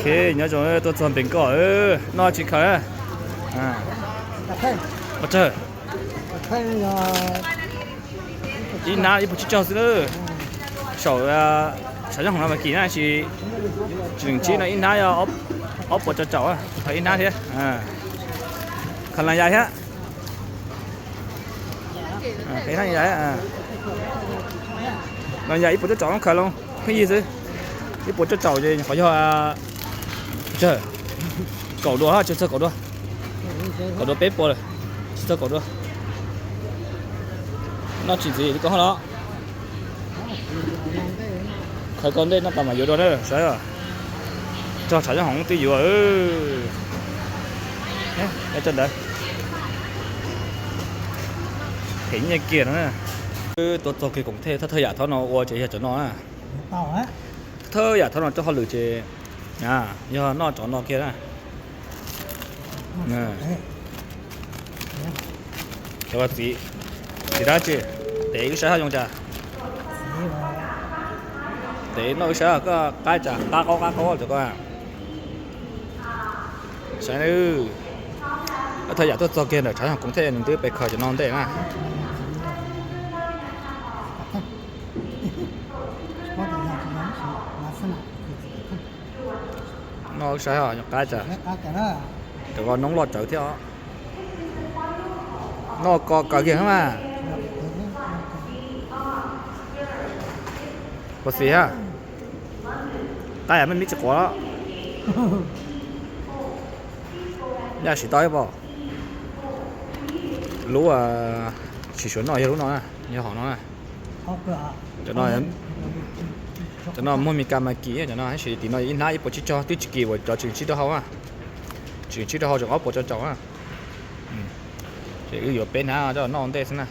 Ok, nyob zoo, tuaj txog npe nkoj, noj tsis khaws. Pov tsawg? Ib hnab ib puas tsib caug xwb lawm. Saum, saum nyob hoom no mas kim na, tsis, tsis lees tsib no ib hnab yog ob puas rau caum, khaws ib hnab thiab. Khaws las yais thiab. Las yais ib puas rau caum khaws los pheej yig xwb. Ib puas rau caum ces qhov yog kaum dua, tsis txog kaum dua. Kaum dua peb puas lawm, tsis txog kaum dua. Noj tsis ntxiv li ko ho los. Khaws ko ntej noj tas mam yuav dua na, saib os. Rog tshav nyob hoom twb yuav. Nyob rau ntawd. Phem nyiaj kiag no na. Tuaj txog kiag koom thej, thawj thawj yam thaum no ua ces yog cov no na. Thawj yam thaum no cov hauj lwm ces yog noj cov no kiag na. Cov txiv, txiv dab tsi, tev wb saib haj zoo cas. Tev noj wb saib koj qab cas, qab qaub qab qaub cov ko. Saib, thawj yam tuaj txog kiag ntawm tshav nyob hoom koom thej nws twb pes khaws cov no ntej na. Noj wb saib os, qab cas. Cov ko noob loj tsawv thiab os. Noj ko kawg kiag mas. Puas xis hab? Qab yam me me tsis quav los. Yaj siv tau ib pob. Lub tsis suav noj yog lub no, yog hom no. Cov no muag Mes Kas mas kim, cov no tab sis tim no ib hnab ib puas tsib caug twb tsis kim uas cov tsis tsib rau hauv. Tsis tsib rau hauv tseem ob puas rau caum. Ces wb yuav peb hnab coj noj ntej xwb na.